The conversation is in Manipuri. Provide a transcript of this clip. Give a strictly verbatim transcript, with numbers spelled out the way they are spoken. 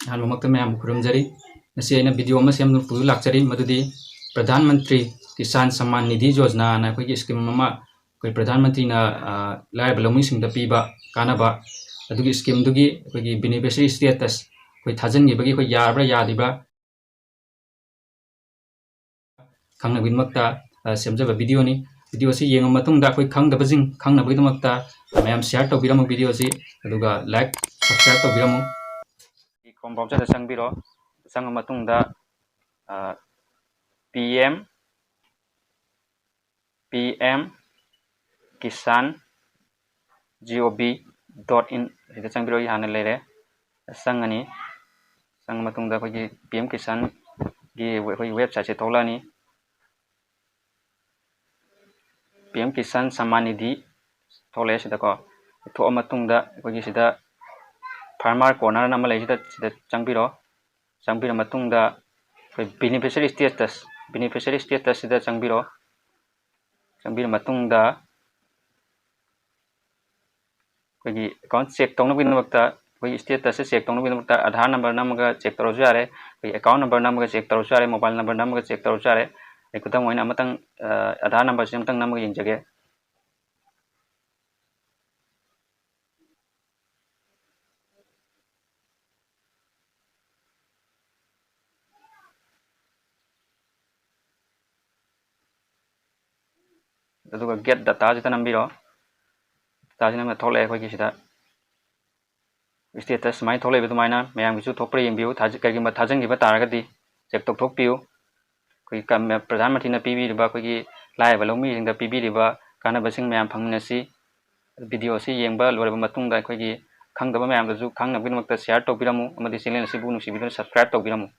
ꯑꯍꯥꯟꯕꯃꯛꯇ ꯃꯌꯥꯝꯕꯨ ꯈꯨꯔꯨꯝꯖꯔꯤ꯫ ꯉꯁꯤ ꯑꯩꯅ video ꯑꯃ ꯁꯦꯝꯗꯨꯅ ꯄꯨꯗꯨꯅ ꯂꯥꯛꯆꯔꯤ, ꯃꯗꯨꯗꯤ ꯄ꯭ꯔꯙꯥꯟ ꯃꯟꯇ꯭ꯔꯤ ꯀꯤꯁꯥꯟ ꯁꯝꯃꯥꯟ ꯅꯤꯙꯤ ꯌꯣꯖꯅꯥ ꯍꯥꯏꯅ ꯑꯩꯈꯣꯏꯒꯤ scheme ꯑꯃ ꯑꯩꯈꯣꯏ ꯄ꯭ꯔꯙꯥꯟ ꯃꯟꯇ꯭ꯔꯤꯅ, ꯑ, ꯂꯥꯏꯔꯕ ꯂꯧꯃꯤꯁꯤꯡꯗ ꯄꯤꯕ ꯀꯥꯟꯅꯕ, ꯑꯗꯨꯒꯤ scheme ꯗꯨꯒꯤ ꯑꯩꯈꯣꯏꯒꯤ beneficiary status ꯑꯩꯈꯣꯏ ꯊꯥꯖꯤꯟꯈꯤꯕꯒꯤ ꯑꯩꯈꯣꯏ ꯌꯥꯔꯕ꯭ꯔꯥ ꯌꯥꯗ꯭ꯔꯤꯕ꯭ꯔꯥ ꯈꯪꯅꯕꯒꯤꯗꯃꯛꯇ, ꯑ, ꯁꯦꯝꯖꯕ video ꯅꯤ꯫ Video ꯁꯤ ꯌꯦꯡꯉ ꯃꯇꯨꯡꯗ ꯑꯩꯈꯣꯏ ꯈꯪꯗꯕꯁꯤꯡ ꯈꯪꯅꯕꯒꯤꯗꯃꯛꯇ ꯃꯌꯥꯝ share ꯇꯧꯕꯤꯔꯝꯃꯨ video ꯁꯤ, ꯑꯗꯨꯒ like, subscribe ꯇꯧꯕꯤꯔꯝꯃꯨ꯫ Chrome browser ꯗ ꯆꯪꯕꯤꯔꯣ꯫ ꯆꯪꯉ ꯃꯇꯨꯡꯗ, ꯑ, P M, P M Kisan G O V dot in ꯁꯤꯗ ꯆꯪꯕꯤꯔꯣ꯫ ꯑꯩ ꯍꯥꯟꯅ ꯂꯩꯔꯦ꯫ ꯆꯪꯉꯅꯤ꯫ ꯆꯪꯉ ꯃꯇꯨꯡꯗ ꯑꯩꯈꯣꯏꯒꯤ P M Kisan ꯒꯤ ꯑꯩꯈꯣꯏꯒꯤ website ꯁꯦ ꯊꯣꯛꯂꯛꯑꯅꯤ꯫ P M Kisan Samman Nidhi ꯊꯣꯛꯂꯛꯑꯦ ꯁꯤꯗꯀꯣ꯫ ꯊꯣꯛꯑ ꯃꯇꯨꯡꯗ ꯑꯩꯈꯣꯏꯒꯤ ꯁꯤꯗ farmer corner ꯑꯃ ꯂꯩ, ꯁꯤꯗ, ꯁꯤꯗ ꯆꯪꯕꯤꯔꯣ꯫ ꯆꯪꯕꯤꯔ ꯃꯇꯨꯡꯗ ꯑꯩꯈꯣꯏ beneficiary status, beneficiary status ꯁꯤꯗ ꯆꯪꯕꯤꯔꯣ꯫ ꯆꯪꯕꯤꯔ ꯃꯇꯨꯡꯗ ꯑꯩꯈꯣꯏꯒꯤ account check ꯇꯧꯅꯕꯒꯤꯗꯃꯛꯇ, ꯑꯩꯈꯣꯏꯒꯤ status ꯁꯦ check ꯇꯧꯅꯕꯒꯤꯗꯃꯛꯇ Aadhaar number ꯅꯝꯃꯒ check ꯇꯧꯔꯁꯨ ꯌꯥꯔꯦ, ꯑꯩꯈꯣꯏꯒꯤ account number ꯅꯝꯃꯒ check ꯇꯧꯔꯁꯨ ꯌꯥꯔꯦ, mobile number ꯅꯝꯃꯒ check ꯇꯧꯔꯁꯨ ꯌꯥꯔꯦ꯫ ꯑꯩ ꯈꯨꯗꯝ ꯑꯣꯏꯅ ꯑꯃꯇꯪ, ꯑ, Aadhaar number ꯁꯦ ꯑꯃꯇꯪ ꯅꯝꯃꯒ ꯌꯦꯡꯖꯒꯦ꯫ ꯑꯗꯨꯒ get data ꯁꯤꯗ ꯅꯝꯕꯤꯔꯣ꯫ Data ꯁꯤ ꯅꯝꯕ ꯊꯣꯛꯂꯛꯑꯦ ꯑꯩꯈꯣꯏꯒꯤ ꯁꯤꯗ꯫ Status ꯁꯨꯃꯥꯏꯅ ꯊꯣꯛꯂꯛꯏꯕ ꯑꯗꯨꯃꯥꯏꯅ ꯃꯌꯥꯝꯒꯤꯁꯨ ꯊꯣꯛꯄ꯭ꯔꯥ ꯌꯦꯡꯕꯤꯌꯨ꯫ ꯊꯥꯖ-, ꯀꯔꯤꯒꯨꯝꯕ ꯊꯥꯖꯤꯟꯈꯤꯕ ꯇꯥꯔꯒꯗꯤ check ꯇꯧꯊꯣꯛꯄꯤꯌꯨ꯫ ꯑꯩꯈꯣꯏꯒꯤ ꯀꯝ-, ꯄ꯭ꯔꯙꯥꯟ ꯃꯟꯇ꯭ꯔꯤꯅ ꯄꯤꯕꯤꯔꯤꯕ ꯑꯩꯈꯣꯏꯒꯤ ꯂꯥꯏꯔꯕ ꯂꯧꯃꯤꯁꯤꯡꯗ ꯄꯤꯕꯤꯔꯤꯕ ꯀꯥꯟꯅꯕꯁꯤꯡ ꯃꯌꯥꯝ ꯐꯪꯃꯤꯟꯅꯁꯤ꯫ Video ꯑꯁꯤ ꯌꯦꯡꯕ ꯂꯣꯏꯔꯕ ꯃꯇꯨꯡꯗ ꯑꯩꯈꯣꯏꯒꯤ ꯈꯪꯗꯕ ꯃꯌꯥꯝꯗꯁꯨ ꯈꯪꯅꯕꯒꯤꯗꯃꯛꯇ share ꯇꯧꯕꯤꯔꯝꯃꯨ ꯑꯃꯗꯤ channel ꯑꯁꯤꯕꯨ ꯅꯨꯡꯁꯤꯕꯤꯗꯨꯅ subscribe ꯇꯧꯕꯤꯔꯝꯃꯨ꯫